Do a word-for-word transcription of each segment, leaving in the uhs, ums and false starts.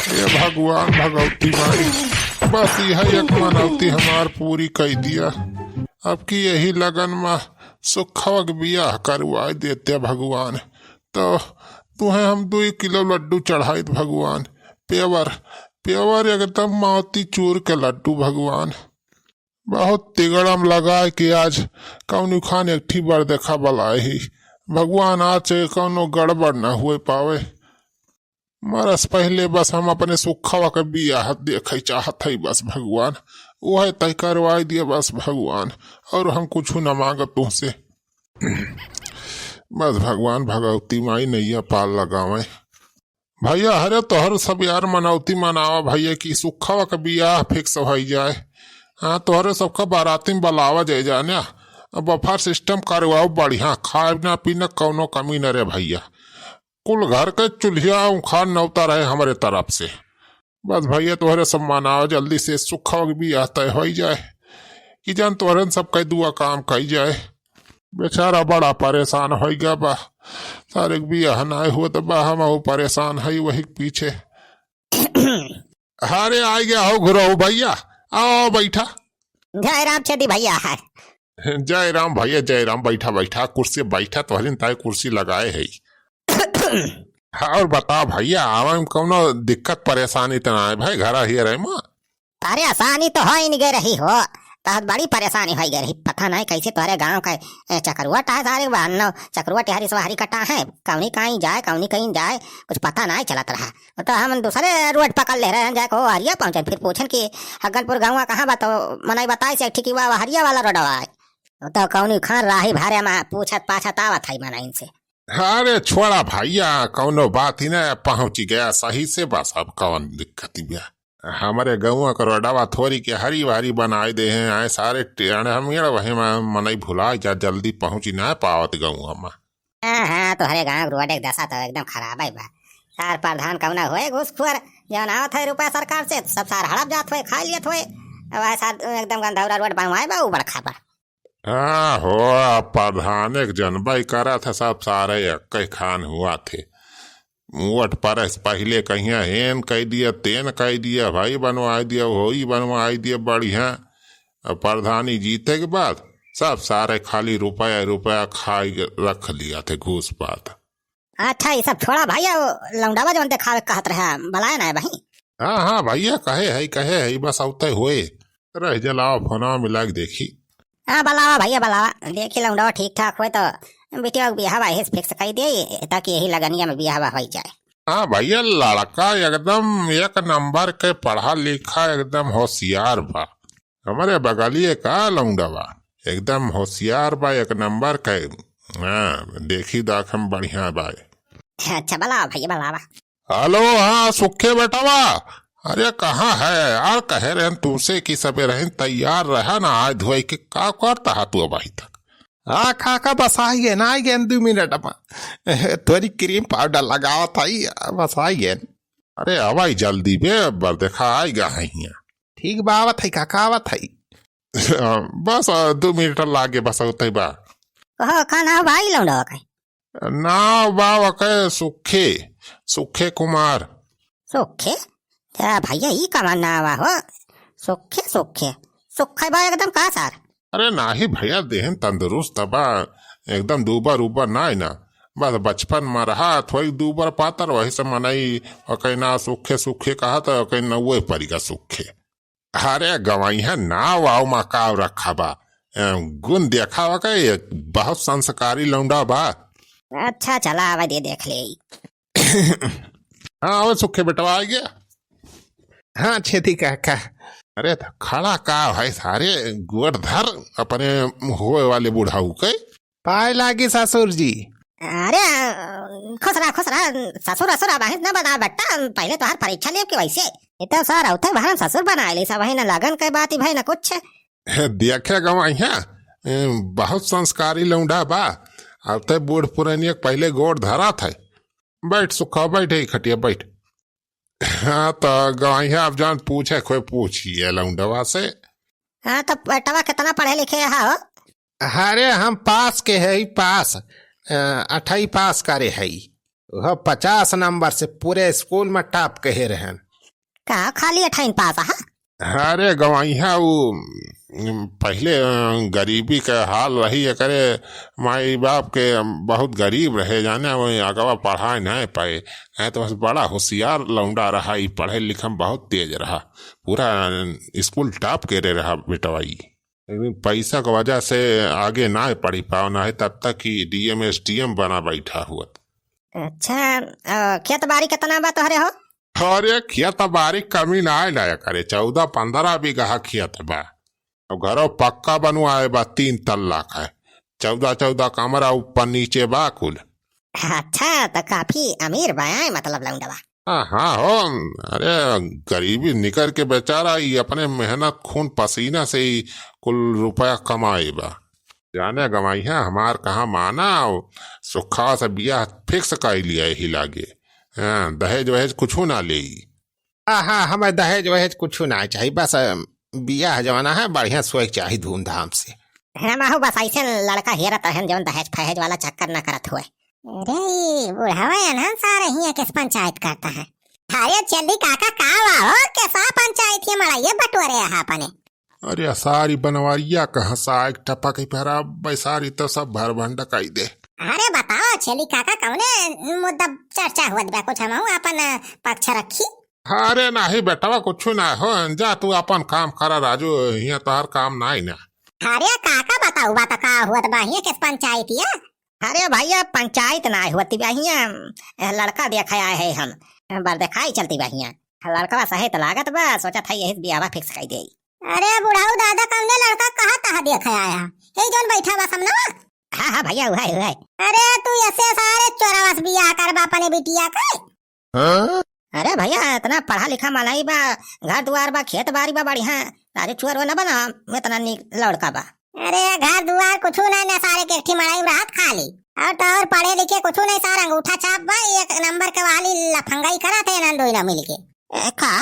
हे भगवान भगवती माई, बस यह एक मनौती हमार पूरी कइ दिया। अब की यही लगन मा सुखवा के बियाह करवाइ देते भगवान, तो तुहें हम दुई किलो लड्डू चढ़ाइत भगवान। पेवर, पेवर एकदम मोती चूर के लड्डू भगवान। बहुत तिगड़म लगाए कि आज कौनी खान एक ठी बरदेखा बलाए ही। भगवान, आज से कौनो गड़बड़ न हुए पावे। मरस पहिले बस हम अपने सुखवा के बियाह देखे चाहत हई बस भगवान, उहे तय करवाई दिया बस भगवान, और हम कुछ न मांगत तुहसे। बस भगवान भगवती माई नैया पार लगावे। भैया, अरे तोहर सब यार मनौती मनावा भैया कि सुखवा के बियाह fix होइ जाए। हाँ, तोहरे सबका बाराती में बलावा जाए जाने। अब buffet system करवाओ बढ़िया, खाए ना पीना कौनो कमी न रे भैया। कुल घर के चूल्हिया उखान नौता रहे हमरे तरफ से। बस भैया तोहरे सब मनावा, जल्दी से सुखवा के बियाह तय होइ जाए कि जान तोहरे सब कई दुआ काम कई जाए। बेचारा बड़ा परेशान होइ गया बा, सारे के बियाह नाय होत बा, हम परेशान हई वही के पीछे। अरे आ गया हो घुरहु भैया, आओ बैठा। जय राम छेदी भैया। जय राम भैया, जय राम। बैठा बैठा, कुर्सी बैठा, तोहरिन ताई कुर्सी लगाए है। हाँ, और बता भैया, आवे में कौनो दिक्कत परेशानी त ना है भाई, घर ही रहे माँ? परेशानी तो होइ न गए रही हो, बहुत बड़ी परेशानी होइ गए रही। पता नहीं कैसे तोहरे गांव का, ए, चकरुआ टहर सारे बा, अन्नो चकरुआ टहरी सवारी कटा है, कौनी कहीं जाए, कौनी कहीं जाए, कुछ पता नहीं चलत रहा। तो हम दूसरे road पकड़ ले रहे हैं, जाके वो हरिया पहुँचन, फिर पूछन कि हगनपुर गाँव कहाँ बा, तो मनई बताए से ठीक कि वह हरिया वाला रोडवा है। तो कौनी खान राही भारे में पूछत पाछत आवत है मनई से। अरे छोड़ा भैया, कौनो बात ही ना, पहुँची गया सही से, बस अब कौन दिक्कत ही बा। हमरे गौवा के रोडवा थोरी के हरी भरी बनाए दे हैं, आए सारे टेढ़ हमेड़ वही में मनई भुला जा, जल्दी पहुँची ना पावत गौवा में। हाँ, हाँ, तोहरे गाँव के रोड एक दशा तो एकदम खराब है बा। सार प्रधान कौना होए घूसखोर, जौन आवत है रुपया सरकार से, सब सार हड़प जात होए, खा लियत होए। अब वह सार एकदम गंधौरा रोड बनवाए बा, ऊ बड़खा बा। हाँ हो, अब प्रधान एक जनबई करत है, सब सारे एक खान हुआ थे। वोट परे से पहिले कहिया हेन कह दिया, तेन कह दिया, भाई बनवाए दिया, होई बनवाए दिया, बढ़िया। अब प्रधानी जीते के बाद सब सारे खाली रुपया, रुपया खाई के रख लिया थे घूस पात। अच्छा, ये सब छोड़ा भैया, वो लौंडावा जौन देखावे कहत रहे, बलाए ना है भाई? हाँ, हाँ भैया, कहे है, कहे है, बस औते हुए। रह जलाओ, फोनवा मिला के देखी। हाँ, बलावा भैया, बलावा। देखी लौंडावा ठीक ठाक होए तो बिटिया के बियाहवा यही से fix कर दे, ताकि यही लगनिया में बियाहवा होइ जाए। हाँ भैया, लड़का एकदम एक नंबर के पढ़ा लिखा, एकदम होशियार बा। हमरे बगलिए का लौंडा बा, एकदम होशियार बा, एक नंबर के। हाँ, देखी दाख हम बढ़िया बा। अच्छा, बलावा भैया, बलावा। हेलो, हाँ, सुखे बेटवा, अरे कहाँ है यार? कहे रहन तुमसे कि सबे रहन तैयार रहा ना, आए धोए के का करता है तू अबही तक? हाँ काका, बस आई गए ना, आई गए दो मिनट में। थोड़ी cream powder लगावत हई, बस आई गए। अरे आवाई जल्दी बे, बरदेखा आएगा है हियाँ। ठीक बा, आवत है काका, आवत है। बस, आ, दो मिनट लागे, बस होते बा। कहो, का नाव भाई लौंडा का? नाव बा वके सुखे, सुखे कुमार। सुखे? जा भैया, ई कवन नाव हो? सुखे, सुखे, सुखे बा एकदम का सार? अरे नाही भैया, देहन तंदुरुस्त बा, एकदम दूबर उबर नाई ना। बस बचपन में रहा थोड़ी दूबर पातर, वही से मनई ओके ना सुखे सुखे कहा, तो ओके नौवे परिगा सुखे। अरे गवइहा नाव आव मा काव रखा बा। ए, गुण देखावा का, ये बहुत संस्कारी लौंडा बा। अच्छा, चला आवे दे, देख ले। हाँ, आवे सुखे बेटवा, आ गया। हाँ, छेदी काका। अरे, तो खड़ा का है सारे, गोड़ धर अपने होए वाले बुढ़ाऊ के। पाए लागी ससुर जी। अरे, खुश रहा, खुश रहा। ससुर, ससुर, अब अहित न बना बेटा, पहले तोहार परीक्षा लेब के वैसे। ये तो सर, औते भरन ससुर बनाए ली सब, वही न लगन के बात ही भाई, न कुछ। हे, देखे गवइहा, ए, बहुत संस्कारी लौंडा बा। अब ते बूढ़ पुरनिया के पहले गोड़ धरा था। बैठ सुखा, बैठ, यही खटिया बैठ। हाँ, तो गवइहा, अब जान पूछे कोई पूछिए लौंडवा से। हाँ, तो बेटवा कितना पढ़े लिखे है हो? अरे, हम पास के है, पास, अ, अठई पास करे है। वह पचास नंबर से पूरे स्कूल में top कहे रहन। का खाली अठाइन पास हा? अरे गवइहा, उ, पहिले, अ, गरीबी के हाल रही एकरे, माई बाप के बहुत गरीब रहे, जाने, वही अगवा पढ़ाए नाहीं पाए। नाहीं तो बस बड़ा होशियार लौंडा रहा, ई पढ़े लिखे में बहुत तेज रहा, पूरा स्कूल टॉप करे रहा बेटवा ई। लेकिन पैसा के वजह से आगे नाहीं पढ़ी पाओ, नाहीं तब तक कि डीएम एसडीएम बना बैठा हुआ। अच्छा, अ, खेत बारी कितना बा तोहरे हो? अरे, खेत बारी कमी नाहीं ना करे, चौदह पन्द्रह बीघा खेत बा। अब घरो पक्का बनवाए बा, तीन तल्ला का है, चौदह चौदह कमरा ऊपर नीचे बा कुल। अच्छा, तो काफी अमीर बा, मतलब लौंडवा। हाँ, हाँ हो, अरे गरीबी निकर के बेचारा ई अपने मेहनत खून पसीना से ही कुल रुपया कमाए बा। जाने गवइहा, हमार कहाँ माना, सुखा से बियाह फिक्स कर लिया यही लागे। हाँ, दहेज वहेज कुछू ना लेई। हाँ, हाँ, हमें दहेज वहेज कुछू ना चाही, बस, अ, बियाह जवाना है, बढ़िया सोए के चाही धूमधाम से। हमहू बस ऐसे लड़का हेरत रहन, जौन दहेज फहेज वाला चक्कर ना करत हुए। अरे, ई बुढ़वा अनहन सारे हियाँ किस पंचायत करता है? अरे, चली काका, का बा हो, कैसा पंचायत है, मड़ाइए बटोरे यहाँ अपने। अरे, सारी बनवारिया कहाँ से आए टपक ही पहरा, बैसारी तो सब भर भंड कई दे। अरे बताओ छेली काका, कौने मुद्दा चर्चा हुआ बा? कुछ हमहू अपन पक्ष रखी। अरे नाही बेटवा, कुछ ना हो, जा तू अपन काम करा राजू, हियाँ तोहर काम नाही ना। अरे काका बताओ बात का हुआ बा हियाँ किस पंचायतिया? अरे भैया, पंचायत ना होती बा हियाँ, लड़का देखे आए हैं हम, बर देखाई चलती बा हियाँ। लड़कवा सही त लागत बा, सोचत है यही बियाहवा फिक्स कर दे। अरे बुढ़ऊ दादा, कौने लड़का कहा तहा देखे आया? यही जौन बैठा बा सामने? हाँ, हाँ भैया, उहै, उहै। अरे तू ऐसे सारे चोरवा से बियाह करबा अपने बिटिया के? हाँ? अरे भैया, इतना पढ़ा लिखा मनई बा, घर दुआर बा, खेत बारी बा बढ़िया, राजू चोर वो न बना, इतना नीक लड़का बा। अरे घर दुआर कुछू नहीं ना, सारे के एक ठी मड़ई रहत खाली। और तो और पढ़े लिखे कुछू नहीं, सारा अंगूठा छाप बा, एक नंबर के वाली लफंगाई करत है ना, दोई ना मिलके। ए, का?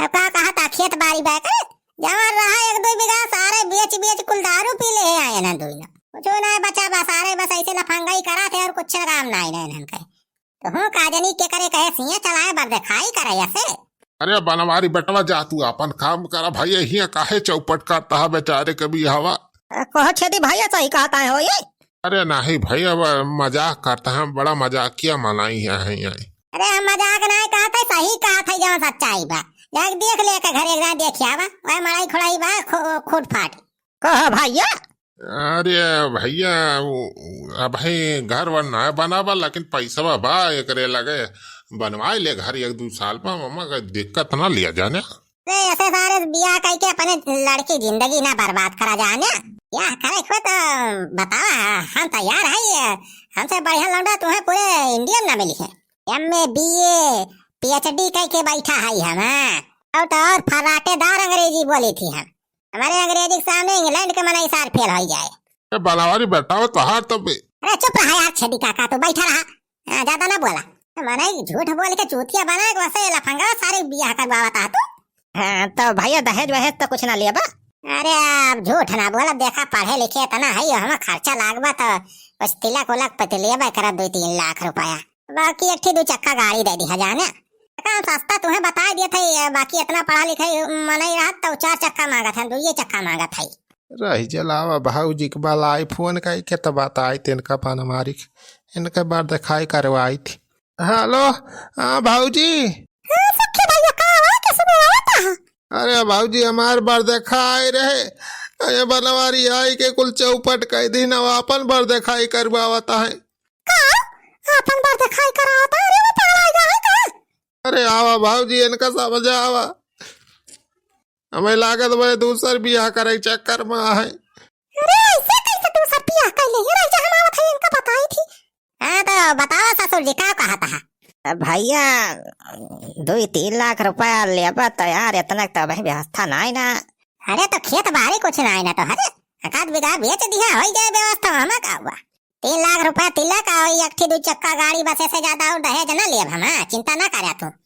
अब का कहत हा, खेत बारी बा के? जवन रहा एक दुई बीघा सारे बेच बेच कुल दारू पी ले आए ना दोई ना। कुछू नहीं बचा बा, सारे बस ऐसे लफंगाई करत है और कुछ काम नहीं ना इन्हन के। तो हूँ का जनी के करे कहे सिया चलाए बर देखाई करे ऐसे। अरे बनवारी बेटवा, जा तू अपन काम करा भैया, हियाँ काहे चौपट करता है बेचारे के बियाहवा? अ, कहो छेदी भैया, सही कहता है हो ये। अरे नहीं भैया, अब मजाक करता है, बड़ा मजाकिया मनई है, है, है। अरे हम मजाक नहीं कहते, सही कहत है जवन सच्चाई बा। जाके देख ले के घरे एक दाई देखिया बा, वह मड़ई खोड़ई बा, खो-, खोट फाट। कहो भैया। अरे भैया, उ, उ, अबहीं घर वर ना बना बा, लेकिन पैसवा बा एकरे लगे, बनवाई ले घर एक दू साल में, ममा के दिक्कत ना लिया जाने। अरे ऐसे सारे बियाह कई के अपने लड़की जिंदगी ना बर्बाद करा जाने। बियाह करे को तो बतावा, हम तैयार है, हमसे बढ़िया लौंडा तुम्हें पूरे इंडिया में ना मिली है। एमए, बीए, पीएचडी कई के बैठा है हम, हाँ। और तो और फर्राटेदार अंग्रेजी बोली थी हम। हमारे अंग्रेजी के सामने इंग्लैंड के मनई सार फेल होई जाए। ए, बनवारी बेटा हो, तोहार तो बे- अरे चुप रहा यार, छेदी काका, तू बैठा रहा। हाँ, ज्यादा ना बोला। मनई झूठ बोल के चूतिया बना के वैसे लफंगा सारे बियाह करवावत हा तू। हाँ, तो भैया, दहेज वहेज तो कुछ ना लिया बा? अरे, अब झूठ ना बोला, देखा, पढ़े लिखे इतना है, हम खर्चा लागबा तो बस तिलक उलक पे तो लेबे करब दो तीन लाख रुपया। बाकी एक ठी दू चक्का गाड़ी दे दिहा जाने। काम सस्ता तुम्हें बता दिया था, बाकी इतना पढ़ा लिखा मनई रहत तो चार चक्का मांगत है, दुइये चक्का मांगत है। रही जलावा भौजी के बलाई फोन कई के तो बताई तिनका बनवारी के, इनके बर देखाई करवाई थी। हेलो, हाँ भौजी। हाँ सखी भैया, का हुआ, कैसे बुलावत है? अरे भौजी, हमार बर देखाई रहे, अरे बनवारी आई के कुल चौपट कई दिन, अब अपन बर देखाई करवावत है। का? आपन बर देखाई करावत है? अरे वो पगला गया है का? अरे आवा भौजी, इनका समझावा। हमें लागत बा दूसर बियाह करे के चक्कर में है। अरे ऐसे कैसे दूसर बियाह कर ले? ये रह जा, हम आवत है, इनका बताई थी। हाँ तो बताओ ससुर जी, का कहत हा? भैया, दुई तीन लाख रुपया लेबा तो यार, इतना तो अबहीं व्यवस्था नाई ना। अरे तो खेत बारी कुछ नाई ना तो, अरे एक आध बीघा बेच दिहा, होई जाए व्यवस्था, हमें का हुआ? तीन लाख रुपया तिलक और एक ठी दू चक्का गाड़ी, बस, ऐसे ज्यादा और दहेज ना लेब हम, हाँ, चिंता ना करे तू।